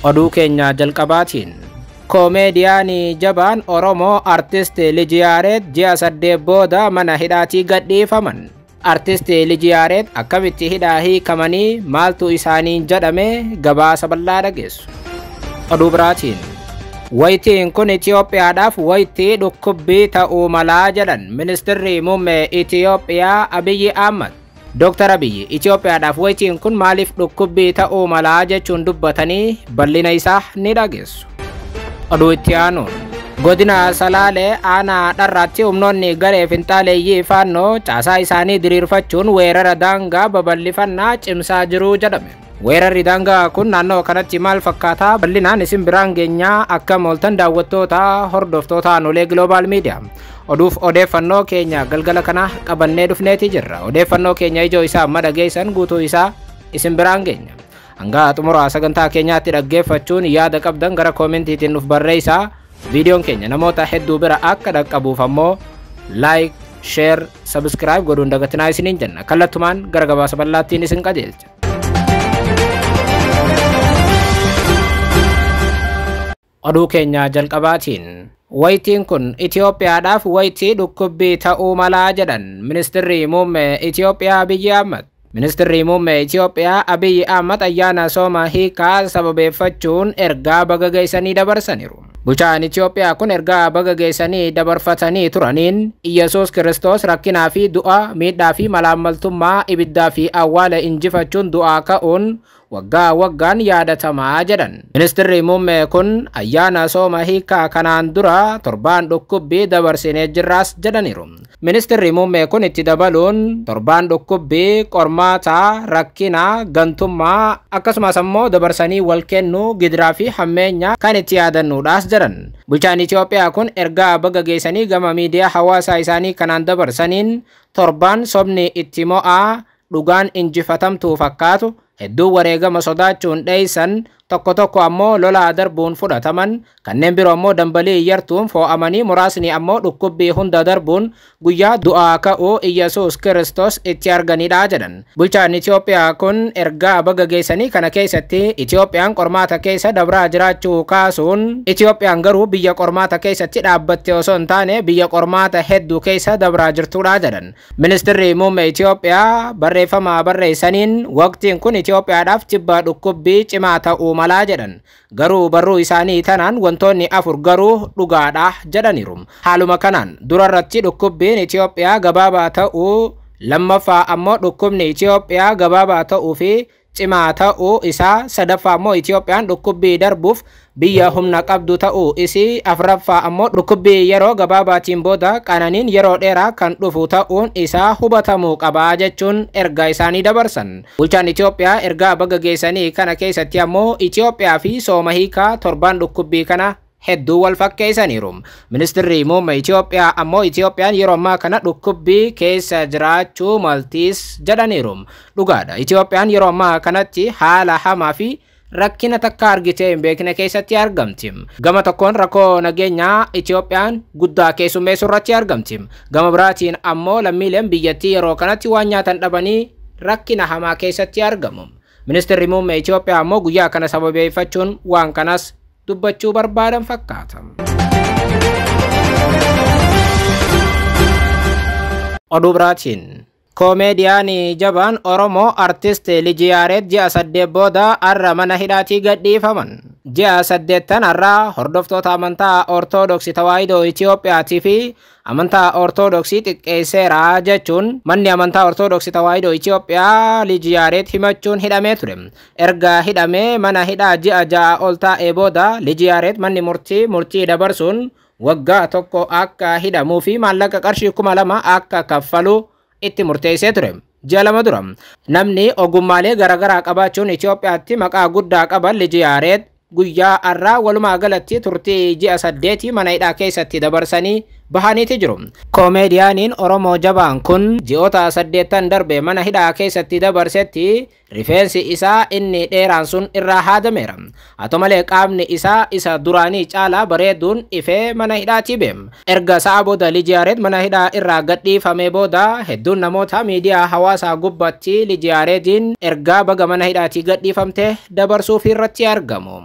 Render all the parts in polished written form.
Oduu keenya jalqabaatiin Koomeediyaanii jabaan Oromoo Artist Lij Yaareed ji'a 8 booda mana hidhaatii gadhiifaman. Artist Lij Yaareed akkamitti hidhaa hiikamanii maaltu isaaniin jedhame gabaasa bal'aa dhageessu. Oduu biraatiin Wayitiin kun Itiyoophiyaadhaaf wayitii dhukkubbii ta'uu malaa jedhan Ministeerri Muummee Itiyoophiyaa Abiyyi Ahmad. Dr. Abiyyi Itiyoophiyaadhaaf wayitiin kun maaliif dhukkubbii ta'uu malaa jechuun dubbatanii bal'ina isaa ni dhageessu. Oduu itti aanuun Godina Salaalee aanaa dharraatti humnoonni garee finxaaleeyyii faannoo caasaa isaanii diriirfachuun weerara daangaa babal'ifannaa cimsaa jiru jedhame. Weerarri daangaa kun naannoo kanatti maal fakkaataa bal'inaan isin biraan geenyaa akka mooltan daawwattoota hordoftoota Aanolee Global Media. Oduuf odeeffannoo keenya galgala kana qabannee dhufneeti jirra. Odeeffannoo keenya ijoo isaa amma dhageessan guutuu isaa isin biraan geenya. Hanga xumura sagantaa keenyaatti dhaggeeffachuun yaada qabdan gara koomentiitiin nuuf barreessaa. Viidiyoon keenya namoota hedduu bira akka dhaqqabuuf ammoo like, share, subscribe godhuun dagatinaa isiniin jenna. Kallattumaan gara gabaasa bal'aattiin isin qajeelcha. Oduu keenya jalqabaatiin Wayitiin kun Itiyoophiyaadhaaf wayitii dhukkubbii ta'uu malaa jedhan Ministeerri Muummee Itiyoophiyaa Abiyyi Ahmad. Ministeerri Muummee Itiyoophiyaa Abiyyi Ahmad ayyaana sooma hiikaa sababeeffachuun ergaa baga geessanii dabarsaniiru. Bulchaan Itiyoophiyaa kun ergaa baga geessanii dabarfatanii turaniin Iyyasuus Kiristoos rakkinaa fi du'a, miidhaa fi malaammaltummaa, ibiddaa fi awwaala injifachuun du'aa ka'uun waggaa waggaan yaadatamaa jedhan. Ministeerri Muummee kun ayyaana sooma hiikaa kanaan dura torbaan dhukkubbii dabarsinee jirraas jedhaniiru. Ministeerri Muummee kun itti dabaluun torbaan dhukkubbii qormaataa, rakkinaa, gantummaa akkasumas ammoo dabarsanii wal kennuu, gidiraa fi hammeenya kan itti yaadannuudhaas jedhan. Bulchaan Itiyoophiyaa kun ergaa baga geessanii gama miidiyaa hawaasaa isaanii kanaan dabarsaniin torbaan sobni itti mo'aa dhugaan injifatamtuu fakkaatu hedduu wareegama sodaachuun dheeysan tokko tokko ammoo lolaa darbuun fudhataman kanneen biroo ammoo dambalii yartuun foo'amanii muraasni ammoo dhukkubbii hunda darbuun guyyaa du'aa ka'uu Iyyasuus Kiristoos itti arganidha jedhan. Bulchaan Itiyoophiyaa kun ergaa baga geessanii kana keessatti Itiyoophiyaan qormaata keessa dabraa jiraachuu kaasuun Itiyoophiyaan garuu biyya qormaata keessatti dhaabbatte osoo hin taane biyya qormaata hedduu keessa dabraa jirtudha jedhan. Ministeerri Muummee Itiyoophiyaa barreeffama barreessaniin waqtiin kun Itiyoophiyaadhaaf tibba dhukkubbii cimaa ta'uu malaa jedhan. Garuu barruu isaanii tanaan wantoonni afur garuu dhugaadha jedhaniiru. Haaluma kanaan durarratti dhukkubbiin Itiyoophiyaa gabaabaa ta'uu, lammaffaa ammoo dhukkubni Itiyoophiyaa gabaabaa ta'uu fi cimaa ta'uu isaa, sadaffaa ammoo Itiyoophiyaan dhukkubbii darbuuf biyya humna qabdu ta'uu isii, afraffaa ammoo dhukkubbii yeroo gabaabaatiin booda qananiin yeroo dheeraa kan dhufu ta'uun isaa hubatamuu qabaa jechuun ergaa isaanii dabarsan. Bulchaan Itiyoophiyaa ergaa baga geessanii kana keessatti ammoo Itiyoophiyaa fi sooma hiikaa torbaan dhukkubbii kana hedduu wal fakkeessaniiru. Ministeerri Muummee Itiyoophiyaa ammoo Itiyoophiyaan yeroo ammaa kana dhukkubbii keessa jiraachuu maltiis jedhaniiru. Dhugaadha. Itiyoophiyaan yeroo ammaa kanatti haala hamaa fi rakkina takka argitee hin beekne keessatti argamti. Gama tokkoon rakkoo nageenyaa Itiyoophiyaan guddaa keessummeessuu irratti argamti. Gama biraatiin ammoo lammiileen biyyattii yeroo kanatti waan nyaatan dhabanii rakkina hamaa keessatti argamu. Ministeerri Muummee Itiyoophiyaa ammoo guyyaa kana sababeeffachuun waan kanas dubbachuu barbaadan fakkaata. Oduu biraatiin Koomeediyaanii jabaan Oromoo Artist Lij Yaareed ji'a 8 booda har'a mana hidhaatii gadhiifaman. Ji'a 8 har'a hordoftoota amantaa Ortodoksii Tawaahidoo Itiyoophiyaatii fi amantaa Ortodoksii xiqqeesseera jechuun manni amantaa Ortodoksii Tawaahidoo Itiyoophiyaa Lij Yaareed himachuun hidhamee ture. Erga hidhamee mana hidhaa ji'a 6 ol taa'ee booda Lij Yaareed manni murtii dabarsuun waggaa tokko akka hidhamuu fi maallaqa qarshii 2000 akka kaffalu itti murteessee ture. Ji'a 2 dura namni ogummaalee garaagaraa qabaachuun Itiyoophiyaatti maqaa guddaa qaban Lij Yaareed guyyaa har'aa walumaa galatti turtii ji'a 8 mana hidhaa keessatti dabarsanii bahaniiti jiru. Koomeediyaaniin Oromoo jabaan kun ji'oota 8 darbe mana hidhaa keessatti dabarsetti rifeensi isaa inni dheeraan sun irraa haadameera. Haa ta'u malee qaamni isaa isa duraanii caalaa bareeduun ifee mana hidhaatii beem. Erga sa'a booda Lij Yaareed mana hidhaa irraa gadhiifamee booda hedduun namoota miidiyaa hawaasaa gubbaatti Lij Yaareediin ergaa baga mana hidhaatii gadhiifamte dabarsuuf irratti argamu.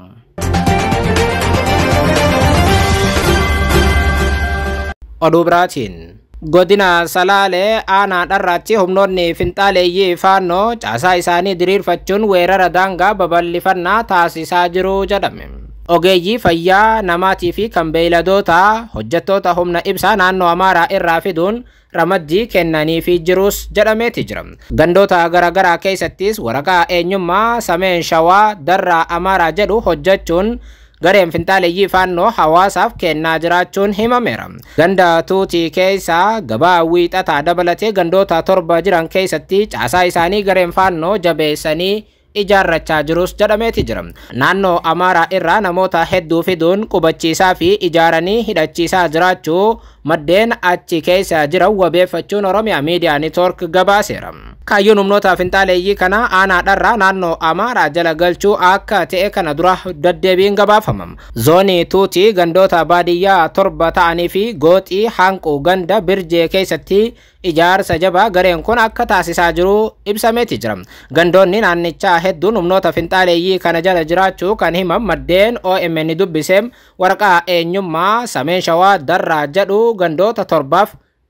Oduu biraatiin godina Salaalee aanaa Dharraatti humnoonni finxaaleeyyii Faannoo caasaa isaanii diriirfachuun weerara daangaa babal'ifannaa taasisaa jiru jedhame. Ogeeyyii fayyaa namaatii fi kan beeyladootaa hojjettoota humna ibsaa naannoo Amaaraa irraa fiduun ramaddii kennaniifii jirus jedhameeti jira. Gandoota garaagaraa keessattis waraqaa eenyummaa Sameen Shawaa Darraa Amaaraa jedhu hojjechuun gareen finxaaleeyyii Faannoo hawaasaaf kennaa jiraachuun himameera. Ganda Tuutii keessa gabaa wiixataa dabalatee gandoota 7 jiran keessatti caasaa isaanii gareen Faannoo jabeessanii ijaarrachaa jirus jedhameeti jira. Naannoo Amaaraa irraa namoota hedduu fiduun qubachiisaa fi ijaaranii hidhachiisaa jiraachuu maddeen achi keessa jiran wabeeffachuun Oromiyaa Miidiyaa Neetwoork gabaaseera. Kaayyoon humnoota finxaaleeyyii kana aanaa Dharraa naannoo Amaaraa jala galchuu akka ta'e kana dura deddeebiin gabaafama. Zoonii Tuutii gandoota baadiyyaa 7 ta'anii fi Gooxii Hanquu ganda Birjee keessatti ijaarsa jabaa gareen kun akka taasisaa jiru ibsameeti jira. Gandoonni naannichaa hedduun humnoota finxaaleeyyii kana jala jiraachuu kan himan maddeen OMN dubbisee waraqaa eenyummaa Sameen Shawaa Darraa jedhu gandoota 7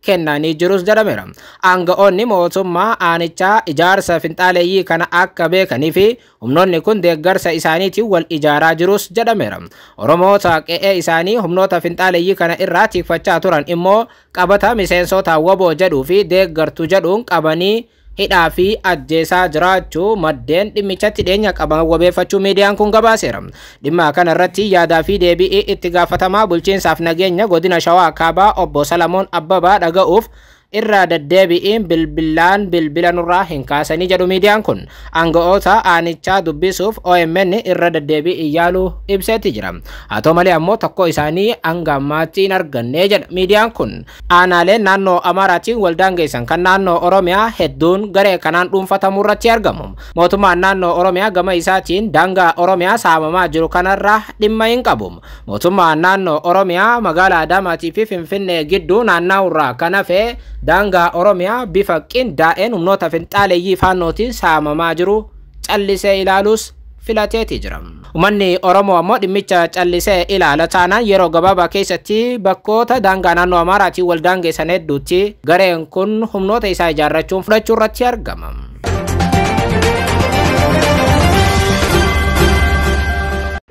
kennanii jirus jedhameera. Aanga'oonni mootummaa aanichaa ijaarsa finxaaleeyyii kana akka beekanii fi humnoonni kun deeggarsa isaaniitiin wal ijaaraa jirus jedhameera. Oromoota qe'ee isaanii humnoota finxaaleeyyii kana irraa tikfachaa turan immoo qabata miseensota waboo jedhuu fi deeggartu jedhuun qabanii hidhaa fi ajjeesaa jiraachuu maddeen dhimmichatti dhiyeenya qaban wabeeffachuu miidiyaan kun gabaaseera. Dhimma kana irratti yaadaa fi deebi'ii itti gaafatamaa bulchiinsaaf nageenya godina Shawaa Kaabaa obbo Salamoon Abbabaa dhaga'uuf irraa deddeebi'iin bilbilaan bilbila nurraa hin kaasanii jedhu miidiyaan kun. Aanga'oota aanichaa dubbisuuf OMN irra deddeebi'ii yaaluu ibseeti jira. Haa ta'u malee ammoo tokko isaanii hanga ammaatti hin arganne jedha miidiyaan kun. Aanaaleen naannoo Amaaraatiin waldaan geessan kan naannoo Oromiyaa hedduun garee kanaan dhuunfatamuu irratti argamu. Mootummaan naannoo Oromiyaa gama isaatiin daangaa Oromiyaa saamamaa jiru kanarraa dhimma hin qabu. Mootummaan naannoo Oromiyaa magaalaa Adaamaatii fi Finfinnee gidduu naanna'urraa kan hafe daangaa Oromiyaa bifa qindaa'een humnoota finxaaleeyyii Faannootiin saamamaa jiru callisee ilaaluus filateeti jira. Uummanni Oromoo ammoo dhimmicha callisee ilaala taanaan yeroo gabaabaa keessatti bakkoota daangaa naannoo Amaaraatiin wal daangeessan hedduutti gareen kun humnoota isaa ijaarrachuun fudhachuu irratti argama.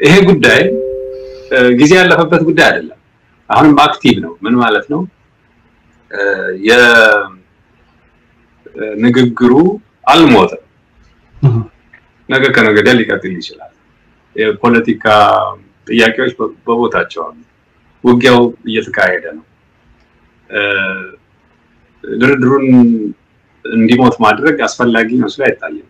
ይሄ ጉዳይ ጊዜ ያለፈበት ጉዳይ አይደለም። አሁንም አክቲቭ ነው። ምን ማለት ነው? የንግግሩ አልሞተም። ነገ ከነገ ወዲያ ሊቀጥል ይችላል። የፖለቲካ ጥያቄዎች በቦታቸው አሉ። ውጊያው እየተካሄደ ነው። ድርድሩን እንዲሞት ማድረግ አስፈላጊ መስሎ አይታይም።